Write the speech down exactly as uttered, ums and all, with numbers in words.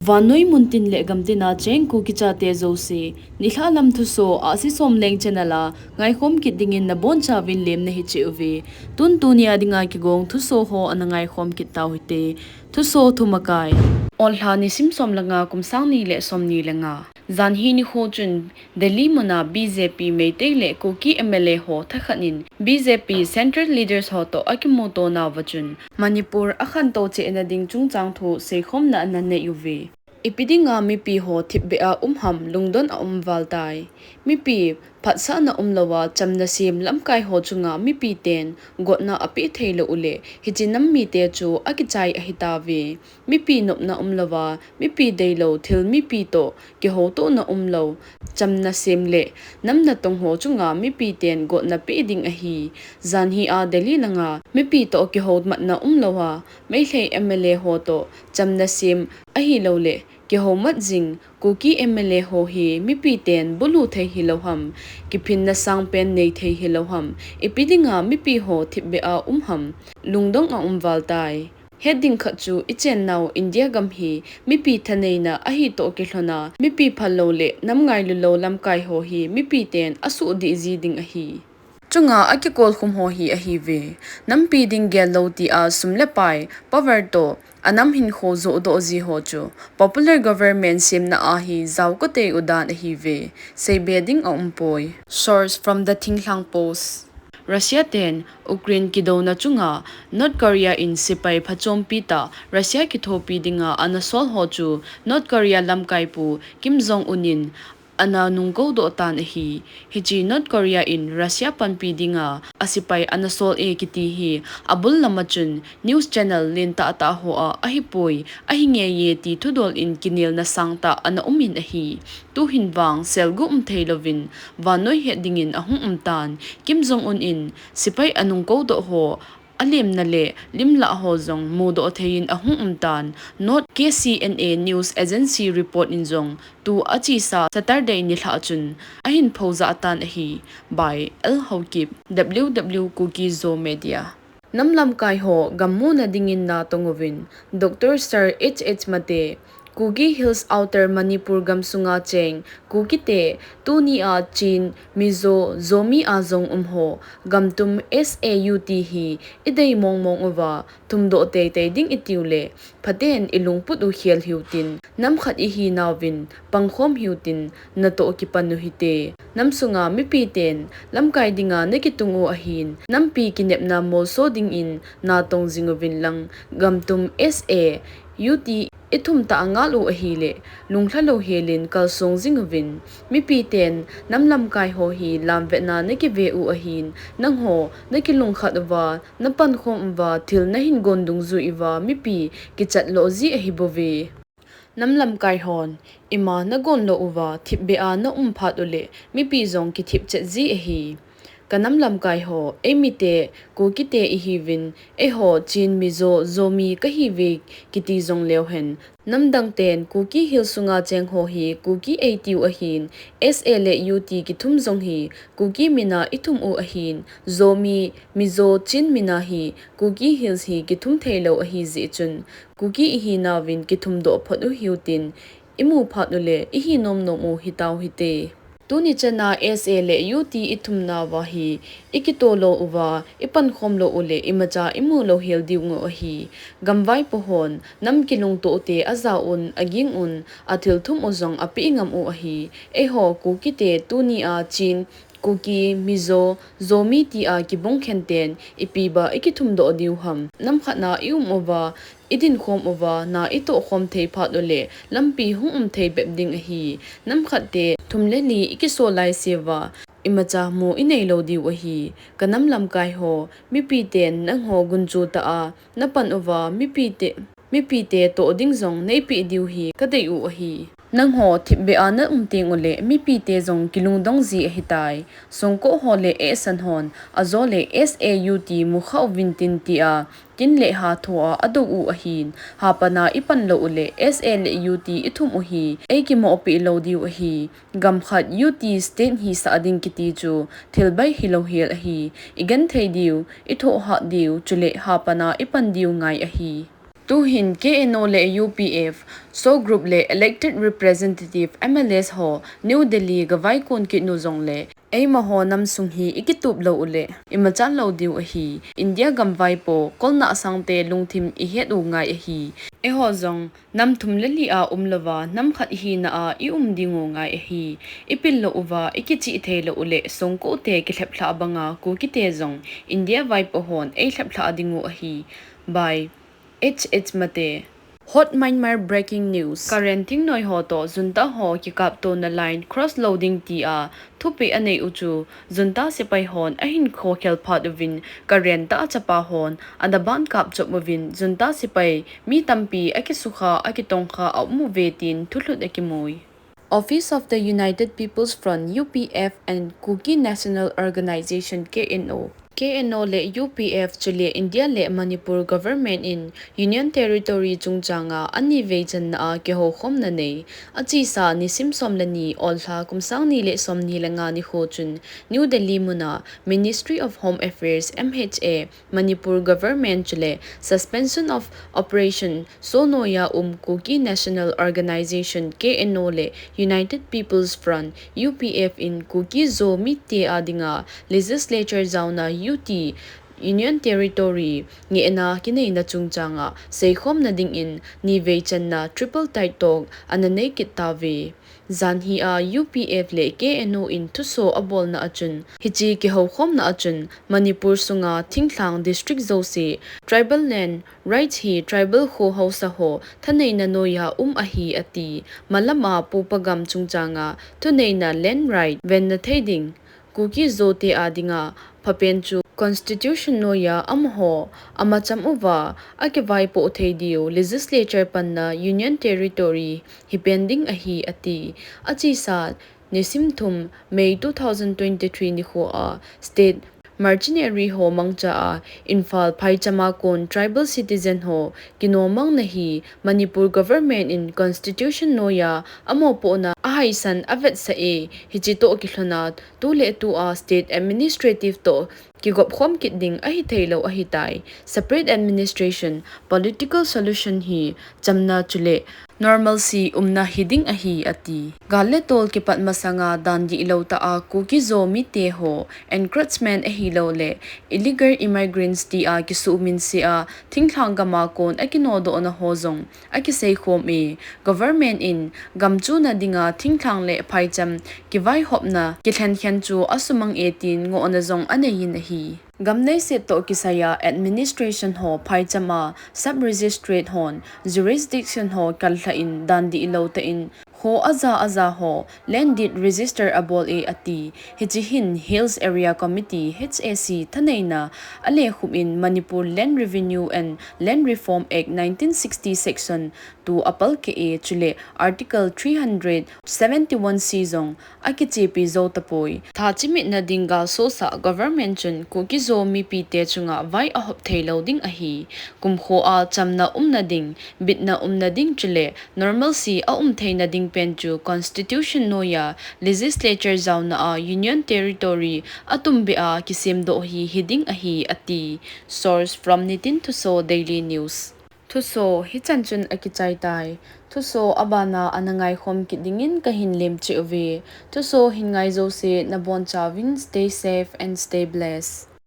Vannoi muntin le gamtina cheng Kuki chate jouse, nilhah lam thuso Ahsi Somleng channel a ngaikhom kit dingin nabonchauvin lemna hiche uve. Tun tunia dinga kigong thuso ho ana ngaikhom kit tau hite. Thuso thumakai. Onlha nisim som le nga kum sang ni le som ni le nga. Janhi nikho chun Delhi muna B J P Meitei le Kuki M L A ho thakhat in B J P Central Leaders ho toh akimuto nauva chun Manipur akhantou chehna ding chungchang thu seikhomna ana nei uve. Ipi dinga mipi ho thipbeh a um ham lungdon aum val tai. Mipi phatsahna umlouva chamna sem lamkai ho chunga mipi ten gotna apeh theilou uleh hiche nam mite chu akichai ahitauve. Mipi nopna umlouva, mipi deilou thil mipi toh kihoutohna umlou, chamna sem le nam natong ho chunga mipi ten gotna peh ding ahi. Janhi a Delhi langa mipi toh kihoumatna umlouva, Meitei M L A ho toh chamna sem ahilouleh kihoumat jing Kuki M L A ho hi mipi ten bulu thei hilou ham, kiphinna sangpen nei thei hilou ham, ipi dinga mipi ho thipbeh a um ham, lungdong aum val tai. Het ding khat chu ichennau India gam hi mipi thaneina ahi toh kilhona, mipi phallou le nam ngailu lou lamkai ho hi mipi ten asuhdih ji ding ahi. Chunga akikolkhum ho hi ahiuve. Nampi ding gellou tia sum le pai, power toh, anam hinkho johdoh ji ho chu popular government semna a hi jaokotei u dan ahiuve. Seibe ding aumpoi. Source from The Thinglhang Post. Russia ten Ukraine kidouna chunga North Korea in sepai phachompi tah Russia kithopi dinga ana sol ho chu North Korea lamkai pu Kim Jong Un in ana nungkou doh tan ahi. Hiche North Korea in Russia panpi dinga asepai ana sol e kiti hi abul lama chun news channel lentah tah hoa ahipoi, ahingei e ti thudol in kinelna sangtah ana um in ahi. Tuhin vang selguh um theilouvin vannoi het dingin ahung um tan. Kim Jong Un in sepai anungkou doh ho alemna le limlah ho jong mudoh theiyin ahung um tan. North K C N A News Agency report in jong tu achesa Saturday nilhah chun ahin phoujah tan ahi. By L Haokip, W W Kuki Zo Media. Nam lamkai ho gam muna dingin natong uvin, Doctor Sir H H Mate, Kuki Hills Outer Manipur gamsunga cheng Kukite, tunia Chin, Mizo, Zomi a jong um ho, gamtum S A U T hi idei mongmong uva, thumdoh teitei ding itiu le, phaten ilungput u khel hiu tin, nam khat ihi nauvin, pangkhom hiu tin, natoh kipan u hite. Namsunga mipi ten, lamkai dinga nakitung u ahin, nampi kinepna molso dingin, natong jing uvin lang, gamtum S A U T ithum tah ngal u ahile, lunglha louhelin kalsong jing uvin. Mipi ten, nam lamkai ho hi lamvetna nakive u ahin, nangho, nakilungkhat uva, napankhom uva, thil nahin gon dungjui uva, mipi kichat lou ji ahibouve. Nam lamkai hon, ima nagon lou uva, thipbeh a naum phat ule, mipi jong kithip chet ji ahi. Ka nam lamkai ho, eimite, Kukite ihiuvin, eiho, Chin, Mizo, Zomi kahiuve, kiti jong leuhen. Namdang ten, Kuki Hills sunga cheng ho hi, Kuki eitiu ahin, S A le U T kithum jong hi, Kuki mina ithum u ahin, Zomi, Mizo, Chin mina hi, Kuki Hills hi kithum theilou ahi jeh chun, Kuki ihi nauvin kithumdoh phot u hiu tin, imu phat ule, ihi nomnom u hitau hite. Tuni chana S A le U T ithum nauva hi, ikitoh lou uva, ipankhom lou ule, imacha imu louhel diu ngu ahi. Gamvaipo hon, nam kilungtoh te aja un, aging un, athil thum u jong apeh ngam u ahi. Eiho, Kukite, tunia, Chin, Kuki, Mizo, Zomi tia kibung khen ten, ipi ba ikithumdoh diu ham. Nam khat na ium uva, idinkhom uva, na itohkhom thei phat ule, lampi hung um thei bep ding ahi. Nam khat te, thum le li ikisol lai seuva, imacha mu inei lou diu ahi. Ka nam lamkai ho, mipi ten, nangho gunchu tah a, napan uva, mipi te, mipi te toh ding jong neipeh diu hi kadei u ahi. Nangho thipbeh a naum teng ule mipi te jong kilungdong ji ahitai. Songko ho le ehsan hon, ajo le S A U T mukha uvin tin tia, kin le ha thoa adou u ahin. Hapana ipan lou ule S A le U T ithum u hi, eikimoh peh lou diu ahi. Gam khat U T state hisah ding kiti chu, thil bai hilou hel ahi. Igenthei diu, ithohhat diu, chule hapana ipan diu ngai ahi. Tuhin K N O le U P F, SoO group le elected representative M L As ho New Delhi gavai kon kit nu jongle, eimaho nam sung hi ikitup lou uleh, imachan lou diu ahi. India gam vaipo, kolna asangte lungthim ihet u ngai ahi. Eiho jong, nam thum le li a um louva, nam khat ihina a ium dingu ngai ahi. Ipil lou uva, ikichih thei lou uleh, songko te kilhep lhah banga, Kukite jong, India vaipo hon eilhep lhah dingu ahi. By H H Mate. Hot Myanmar breaking news. Karen thingnoi ho toh junta ho kikaptona line cross lou ding tia thupeh anei u chu junta sepai hon ahin khokhel phat uvin Karen tah a chapa hon adaban kap chop uvin junta sepai mi tampi akisukha akitongkha aum uve tin thulhut akimui. Office of the United People's Front, U P F, and Kuki National Organization, K N O. K N O le U P F chule India le Manipur government in Union Territory chungchanga anivei channa a kihoukhomna nei. Achesa nisim som le ni, Ollha kum sang ni le som ni le nga nikho chun New Delhi muna Ministry of Home Affairs, M H A, Manipur government chule Suspension of Operation SoO noiya um Kuki National Organization, K N O le United People's Front, U P F in Kuki Zo mite a dinga legislature jaona U T, Union Territory, ngehna kineina chungchanga seikhomna dingin nivei channa tripartite talk ana nei kit tauve. Janhi a U P F le K N O in thuso abolna achun, hiche kihoukhomna achun, Manipur sunga thinglhang district jouse, tribal land rights hi tribal kho haosa ho thaneina noiya um ahi ati. Malam a Pu Pa Gam chungchanga thuneina land right venna thei ding, Kuki Zo te a dinga phapen chu Constitution noiya amaho amacham uva akivaipoh thei diu legislature panna Union Territory hi pen ding ahi ati. Achesa nisim thum May two thousand twenty-three nikho a state machinery ho mangcha a Imphal phaichama kon tribal citizen ho kinomangna hi Manipur government in Constitution noiya amopohna ahaisan avetsah e. Hiche toh kilhona tuletua state administrative toh kigopkhom kit ding ahitheilou ahitai. Separate administration, political solution hi chamna chule normalcy umna hiding ahi ati. Gal le tol kipat masanga dan dihlou tah a Kuki Zo mite ho encroachment ahilouleh illegal immigrants tia kisuhminse a thinglhang gama kon akinodohna ho jong akiseikhom e. Government in gam chuna dinga thinglhang le phaicham kivaihopna kilhenkhen chu asumang e tin ngohna jong aneiyin ahi. Gam neiset toh kisaiya administration ho phaichama sub-magistrate hon jurisdiction ho kalhah in dan dihlou tah in kho aja aja ho land deed register abol e ati. Hiche hin Hills Area Committee, H A C, thaneina alekhup in Manipur Land Revenue and Land Reform Act nineteen sixty section two apalkeh e chule Article three hundred seventy-one C jong akichepi jou tapoi. Tha chimitna ding gal sosah government chun Kuki Zo mipite chunga vai ahop theilou ding ahi. Kumkho a chamna umna ding, bitna umna ding chule normalcy aum theina ding pen chu Constitution noiya legislature jaona a Union Territory atumbeh a kisemdoh hi hiding ahi ati. Source from Nitin Thuso Daily News. Thuso hichan chun akichai tai. Thuso abana ana ngaikhom kit dingin kahin lemcheh uve. Thuso hin ngai jouse nabonchauvin stay safe and stay blessed.